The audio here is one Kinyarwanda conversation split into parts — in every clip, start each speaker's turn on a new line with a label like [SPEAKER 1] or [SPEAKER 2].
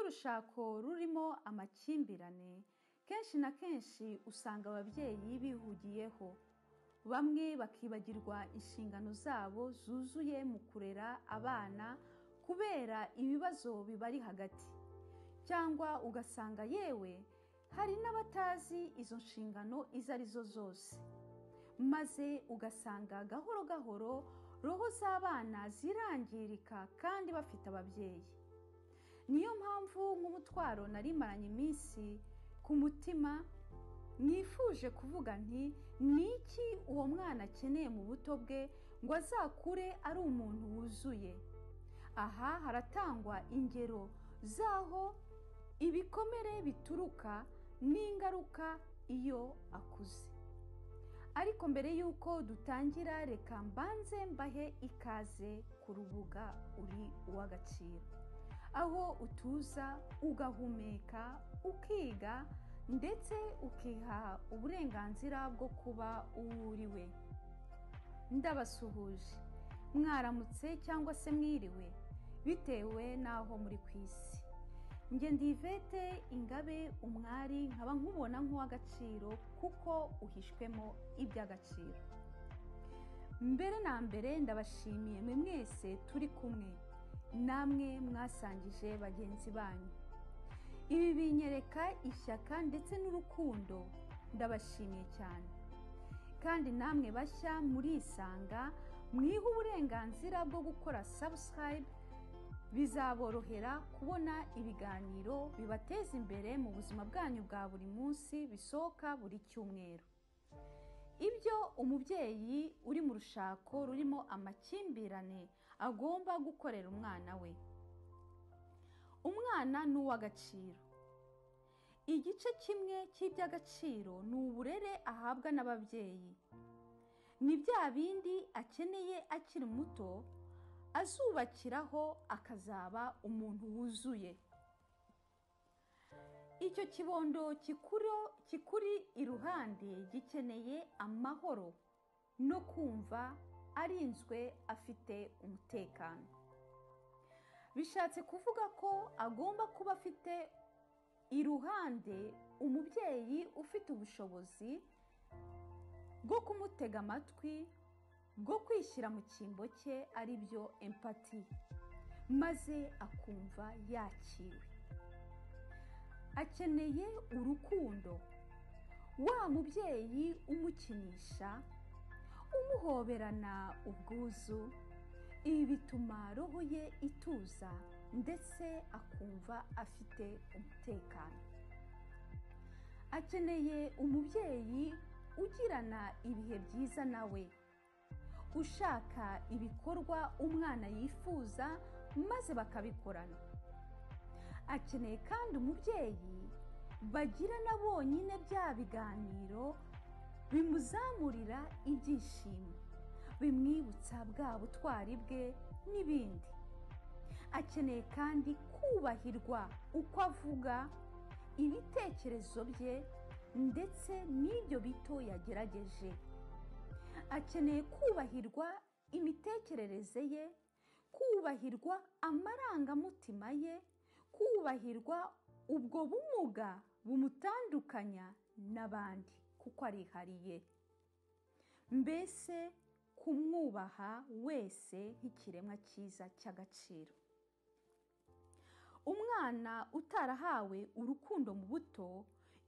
[SPEAKER 1] Iyo urushako rurimo amakimbirane, kenshi na kenshi usanga ababyeyi bihugiyeho, bamwe bakibagirwa inshingano zabo zuzuye mu kurera abana kubera ibibazo bibari hagati, cyangwa ugasanga yewe hari n'abatazi izo nshingano izo ari zo zose, maze ugasanga gahoro gahoro roho z'abana zirangirika kandi bafite ababyeyi. Niyo mpamvu nk'umutwaro nari maranye iminsi ku mutima nifuje kuvuga nti: ni iki uwo mwana akeneye mu buto bwe ngo azakure ari umuntu wuzuye? Aha haratangwa ingero z'aho ibikomere bituruka n'ingaruka iyo akuze. Ariko mbere y'uko dutangira, reka mbanze mbahe ikaze ku rubuga Uri Uw'Agaciro, aho utuza, ugahumeka, ukiga ndetse ukiha uburenganzira bwo kuba uwo uri we. Ndabasuhuje, mwaramutse cyangwa se mwiriwe bitewe n'aho muri ku isi. Njye ndi Yvette Ingabe Umwari, nkaba nkubona nk'uw'agaciro kuko uhishwemo iby'agaciro. Mbere na mbere ndabashimiye mwe mwese turi kumwe, namwe mwasangije bagenzi banyu. Ibi binyereka ishyaka ndetse n'urukundo, ndabashimiye cyane. Kandi namwe bashya murisanga, mwiha uburenganzira bwo gukora subscribe, bizaborohera kubona ibiganiro bibateza imbere mu buzima bwanyu bwa buri munsi bisohoka buri cyumweru. Ibyo umubyeyi uri mu rushako rurimo amakimbirane agomba gukorera umwana we. Umwana ni uw'agaciro. Igice kimwe cy'iby'agaciro ni uburere ahabwa n'ababyeyi. Ni bya bindi akeneye akiri muto azubakiraho akazaba umuntu wuzuye. Icyo kibondo kikuri iruhande gikeneye amahoro no kumva arinzwe, afite umutekano. Bishatse kuvuga ko agomba kuba afite iruhande umubyeyi ufite ubushobozi bwo kumutega amatwi, bwo kwishyira mu cyimbo cye, ari byo empathie, maze akumva yakiriwe. Akeneye urukundo, wa mubyeyi umukinisha, umuhoberana ubwuzu. Ibi bituma roho ye ituza ndetse akumva afite umutekano. Akeneye umubyeyi ugirana ibihe byiza nawe, ushaka ibikorwa umwana yifuza maze bakabikorana. Akeneye kandi umubyeyi bagirana bonyine bya biganiro bimuzamurira ibyishimo, bimwibutsa bwa butwari bwe n'ibindi. Akeneye kandi kubahirwa uko avuga, ibitekerezo bye ndetse n'ibyo bito yagerageje. Akeneye kubahirwa imitekerereze ye, kubahirwa amarangamutima ye, kubahirwa ubwo bumuga bumutandukanya n'abandi kuko arihariye. Mbese kumwubaha wese nk'ikiremwa cyiza cy'agaciro. Umwana utarahawe urukundo mu buto,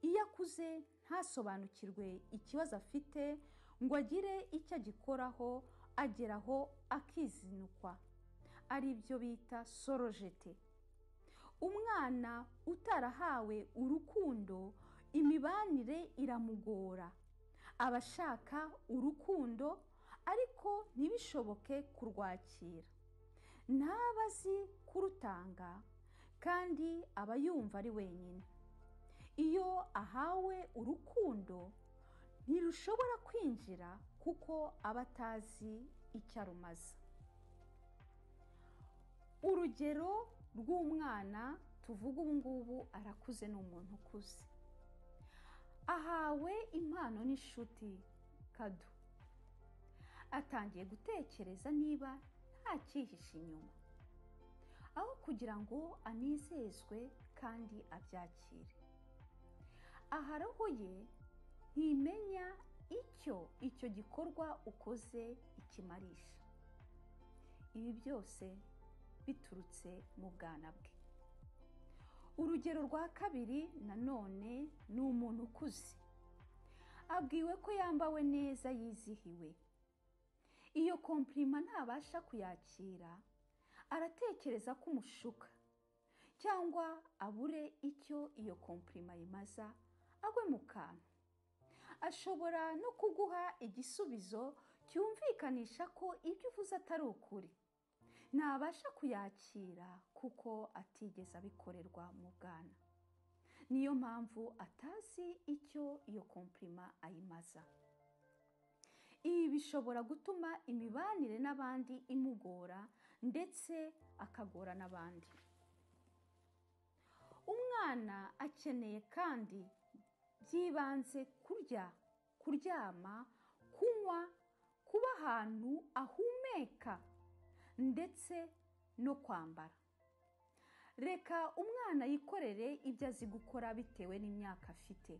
[SPEAKER 1] iyo akuze ntasobanukirwe ikibazo afite ngo agire icyo agikoraho, ageraho akizinukwa, ari byo bita se rejeter. Umwana utarahawe urukundo, imibanire iramugora. Aba ashaka urukundo ariko ntibishoboke kurwakira, ntaba azi kurutanga kandi aba yumva ari wenyine. Iyo ahawe urukundo ntirushobora kwinjira kuko aba atazi icyo arumaza. Urugero rw'umwana tuvuga ubu ngubu arakuze, ni umuntu ukuze, ahawe impano n'inshuti, cadeau. Atangiye gutekereza niba nta cyihishe inyuma. Aho kugira ngo anezezwe kandi abyakire. Aha roho ye ntimenya icyo icyo gikorwa ukoze ikimarisha. Ibi byose biturutse mu bwana bwe. Urugero rwa kabiri nanone ni umuntu ukuze. Abwiwe ko yambawe neza yizihiwe. Iyo compliment ntabasha kuyakira, aratekereza ko umushuka cyangwa abure icyo iyo compliment yimaza, agwe mu kantu. Ashobora no kuguha igisubizo cyumvikanisha ko ibyo uvuze atari ukuri. Ntabasha kuyakira kuko atigeze abikorerwa mu bwana. Niyo mpamvu atazi icyo iyo compliment ayimaza. Ibi bishobora gutuma imibanire n'abandi imugora ndetse akagora n'abandi. Umwana akeneye kandi by'ibanze kurya, kuryama, kunywa, kuba ahantu ahumeka ndetse no kwambara. Reka umwana yikorere ibyo azi gukora bitewe n'imyaka afite.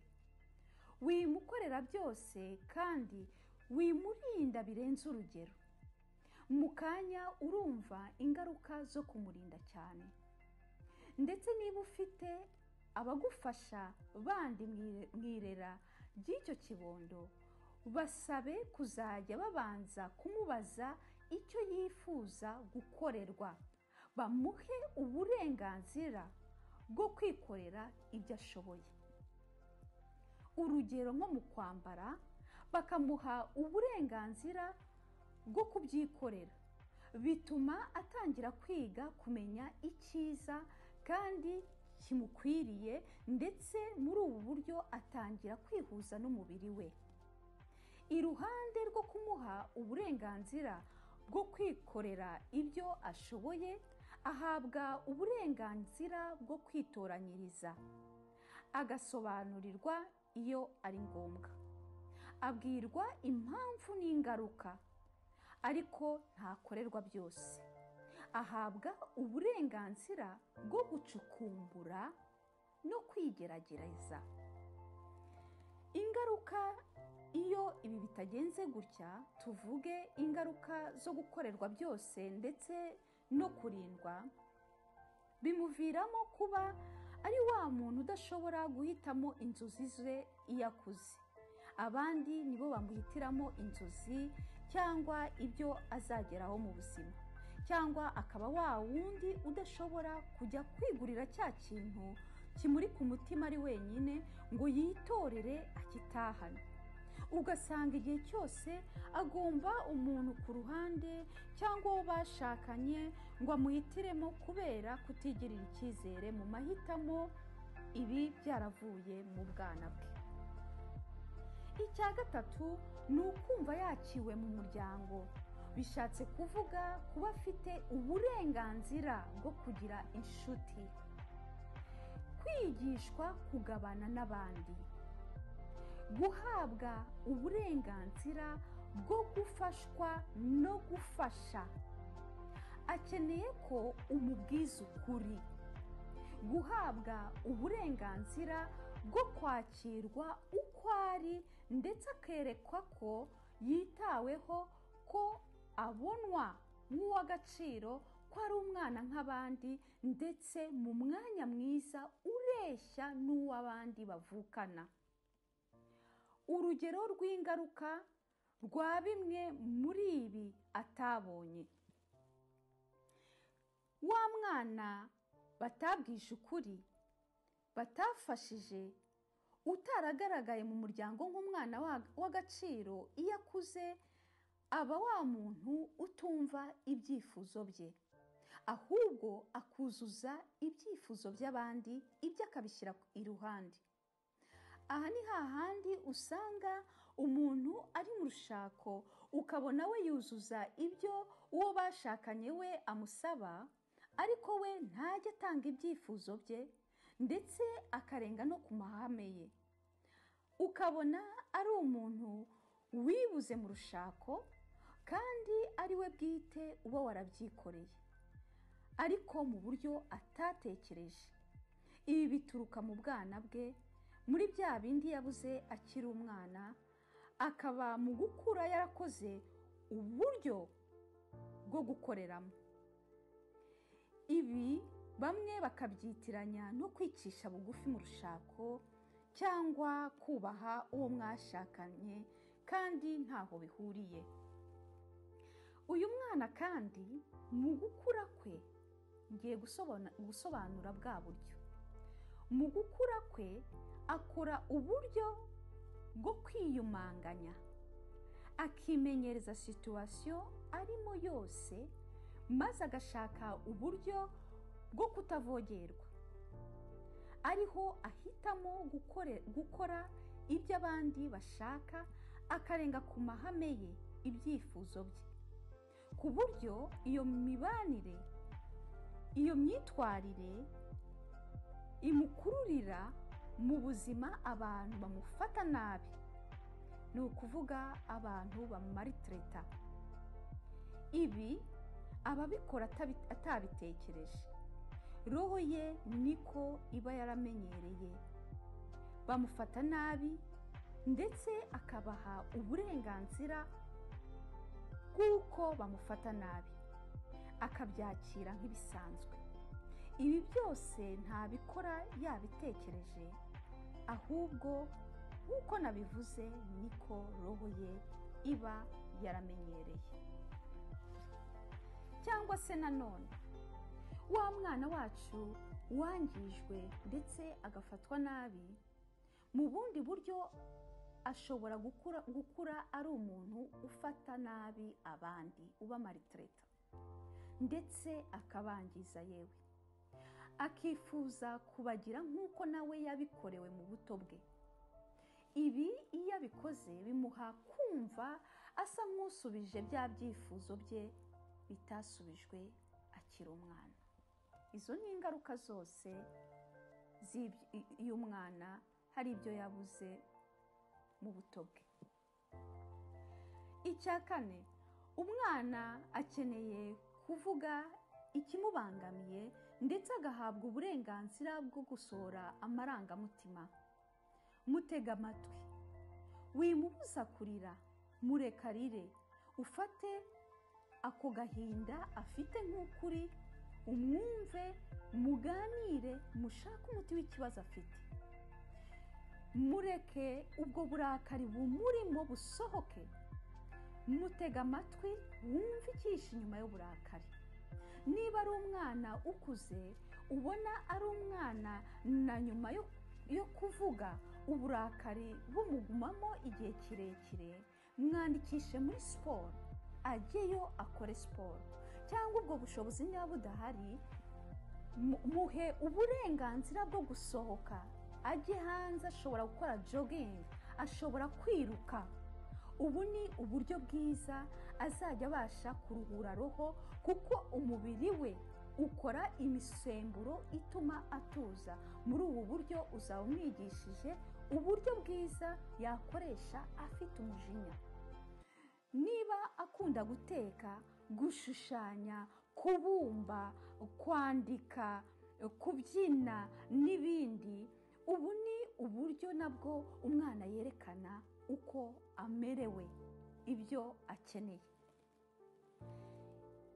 [SPEAKER 1] Wimukorera byose kandi wimurinda birenze urugero. Mu kanya urumva ingaruka zo kumurinda cyane. Ndetse niba ufite abagufasha bandi mu irera ry'icyo kibondo, basabe kuzajya babanza kumubaza icyo yifuza gukorerwa, bamuhe uburenganzira bwo kwikorera ibyo ashoboye. Urugero nko mu kwambara, bakamuha uburenganzira bwo kubyikorera. Bituma atangira kwiga kumenya icyiza kandi kimukwiriye, ndetse muri ubu buryo atangira kwihuza n'umubiri we. Iruhande rwo kumuha uburenganzira bwo kwikorera ibyo ashoboye, ahabwa uburenganzira bwo kwitoranyiriza, agasobanurirwa iyo ari ngombwa, abwirwa impamvu n'ingaruka, ariko ntakorerwa byose. Ahabwa uburenganzira bwo gucukumbura no kwigerageza. Ingaruka iyo ibi bitagenze gutya, tuvuge ingaruka zo gukorerwa byose ndetse no kurindwa, bimuviramo kuba ari wa muntu udashobora guhitamo inzozi ze iyo akuze. Abandi nibo bamuhitiramo inzozi cyangwa ibyo azageraho mu buzima, cyangwa akaba wa wundi udashobora kujya kwigurira cya kintu kimuri ku mutima ari wenyine ngo yitorere akitahane. Ugasanga igihe cyose agomba umuntu ku ruhande cyangwa uwo bashakanye ngo amuhitiremo kubera kutigirira icyizere mu mahitamo. Ibi byaravuye mu bwana bwe. Icya gatatu ni ukumva yakiwe mu muryango. Bishatse kuvuga kuba afite uburenganzira bwo kugira inshuti, kwigishwa kugabana n'abandi, guhabwa uburenganzira bwo gufashwa no gufasha. Akeneye ko umubwiza ukuri, guhabwa uburenganzira bwo kwakirwa uko ari, ndetse akerekwa ko yitaweho, ko abonwa nk'uw'agaciro, ko ari umwana nk'abandi, ndetse mu mwanya mwiza ureshya n'uw'abandi bavukana. Urugero rw'ingaruka rwa bimwe muri ibi atabonye: wa mwana batabwije ukuri, batafashije, utaragaragaye mu muryango nk'umwana w'agaciro, iyo akuze aba wa muntu utumva ibyifuzo bye, ahubwo akuzuza ibyifuzo by'abandi, ibyo akabishyira iruhande. Aha ni hahandi usanga umuntu ari mu rushako, ukabona we yuzuza ibyo uwo bashakanye we amusaba, ariko we ntajya atanga ibyifuzo bye, ndetse akarenga no ku mahame ye. Ukabona ari umuntu wibuze mu rushako, kandi ari we bwite uba warabyikoreye, ariko mu buryo atatekereje. Ibi bituruka mu bwana bwe, muri bya bindi yabuze akiri umwana, akaba mu gukura yarakoze uburyo bwo gukoreramo. Ibi bamwe bakabyitiranya no kwicisha bugufi mu rushako cyangwa kubaha uwo mwashakanye, kandi ntaho bihuriye. Uyu mwana kandi mu gukura kwe, ngiye gusobanura bwa buryo. Mu gukura kwe akora uburyo bwo kwiyumanganya, akimenyereza situwasiyo arimo yose, maze agashaka uburyo bwo kutavogerwa. Ariho ahitamo gukora ibyo abandi bashaka, akarenga ku mahame ye, ibyifuzo bye, ku buryo iyo mibanire, iyo myitwarire imukururira mu buzima abantu bamufata nabi, ni ukuvuga abantu bamaritireta. Ibi ababikora atabitekereje, roho ye niko iba yaramenyereye, bamufata nabi ndetse akabaha uburenganzira bw'uko bamufata nabi, akabyakira nk'ibisanzwe. Ibi byose ntabikora yabitekereje, ahubwo nk'uko nabivuze niko roho ye iba yaramenyereye. Cyangwa se nanone wa mwana wacu wangijwe ndetse agafatwa nabi, mu bundi buryo ashobora gukura ari umuntu ufata nabi abandi, uba maritireta ndetse akabangiza, yewe akifuza kubagira nk'uko nawe yabikorewe mu buto bwe. Ibi iyo abikoze bimuha kumva asa nk'usubije bya byifuzo bye bitasubijwe akiri umwana. Izo ni ingaruka zose z'umwana hari ibyo yabuze mu buto bwe. Icya kane, umwana akeneye kuvuga ikimubangamiye ndetse agahabwa uburenganzira bwo gusohora amarangamutima. Mutega amatwi, wimubuza kurira, mureka arire, ufate ako gahinda afite nk'ukuri, umwumve, muganire, mushake umuti w'ikibazo afite. Mureke ubwo burakari bumurimo busohoke, mutega amatwi, wumve icyihishe inyuma y'uburakari. Niba ari umwana ukuze, ubona ari umwana na nyuma yo kuvuga uburakari bumugumamo igihe kirekire, mwandikishe muri siporo, ajyeyo akore siporo, cyangwa ubwo bushobozi niba budahari, muhe uburenganzira bwo gusohoka, ajye hanze, ashobora gukora jogging, ashobora kwiruka. Ubu ni uburyo bwiza azajya abasha kuruhura roho, kuko umubiri we ukora imisemburo ituma atuza. Muri ubu buryo uzaba umwigishije uburyo bwiza yakoresha afite umujinya. Niba akunda guteka, gushushanya, kubumba, kwandika, kubyina n'ibindi, ubu ni uburyo nabwo umwana yerekana uko amerewe, ibyo akeneye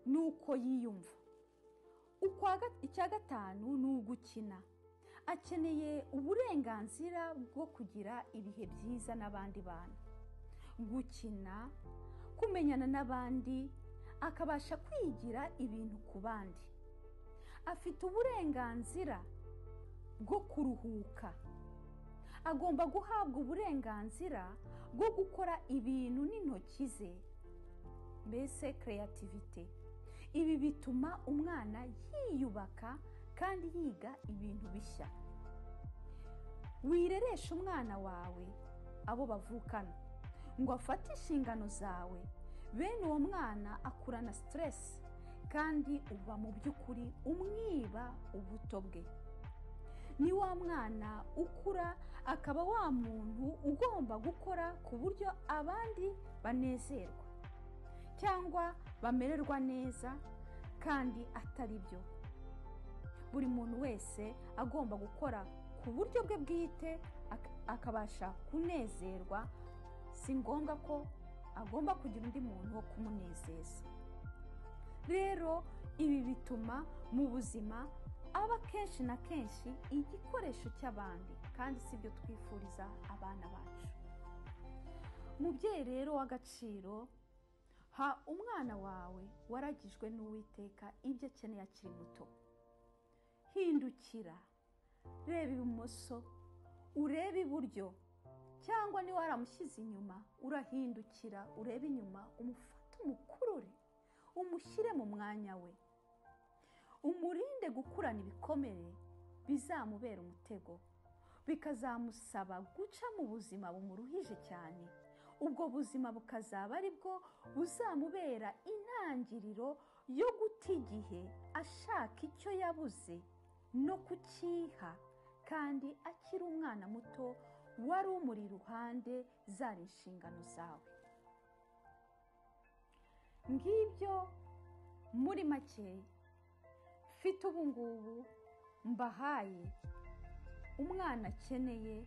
[SPEAKER 1] nuko yiyumva. Icya gatanu ni ugukina. Akeneye uburenganzira bwo kugira ibihe byiza n'abandi bantu, gukina, kumenyana n'abandi, akabasha kwigira ibintu ku bandi. Afite uburenganzira bwo kuruhuka, agomba guhabwa uburenganzira bwo gukora ibintu n'intoki ze, mbese creativity. Ibi bituma umwana yiyubaka kandi yiga ibintu bishya. Wireresha umwana wawe abo bavukana ngo afate inshingano zawe. Bene uwo mwana akurana stress, kandi uba mu by'ukuri umwiba ubuto bwe. Ni wa mwana ukura akaba wa muntu ugomba gukora ku buryo abandi banezerwa cyangwa bamererwa neza, kandi atari byo. Buri muntu wese agomba gukora ku buryo bwe bwite akabasha kunezerwa. Si ngombwa ko agomba kugira undi muntu wo kumunezeza. Rero ibi bituma mu buzima aba kenshi na kenshi igikoresho cy'abandi, kandi si byo twifuriza abana bacu. Mubyeyi rero w'agaciro, ha umwana wawe waragijwe n'Uwiteka ibyo akeneye akiri muto. Hindukira, reba ibumoso, urebe iburyo, cyangwa niba waramushyize inyuma urahindukira urebe inyuma, umufate umukurure, umushyire mu mwanya we, umurinde gukurana ibikomere bizamubera umutego, bikazamusaba guca mu buzima bumuruhije cyane. Ubwo buzima bukazaba ari bwo buzamubera intangiriro yo guta igihe ashaka icyo yabuze no kucyiha, kandi akiri umwana muto wari umuri iruhande zari inshingano zawe. Ngibyo muri make mfite ubu ngubu mbahaye umwana akeneye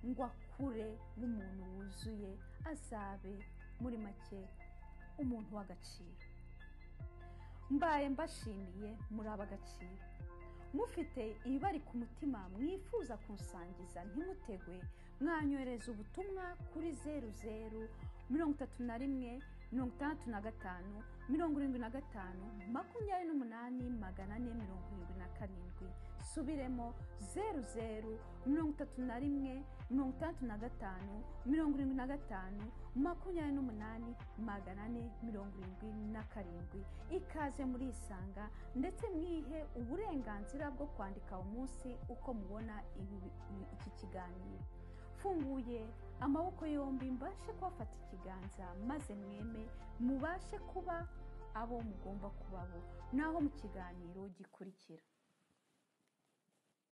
[SPEAKER 1] ngo akure nk'umuntu wuzuye, azabe muri make umuntu w'agaciro. Mbaye mbashimiye, muri ab'agaciro. Mufite ibibari ku mutima mwifuza kunsangiza, ntimutegwe, mwanyohereza ubutumwa kuri 00 31 65 75 28 477. Subiremo 00 31 65 75 28 477. Ikaze muri Isanga, ndetse mwihe uburenganzira bwo kwandika umunsi uko mubona iki kiganiro. Funguye amaboko yombi mbashe kubafata ikiganza, maze mweme mubashe kuba abo mugomba kubabo. Naho mu kiganiro gikurikira.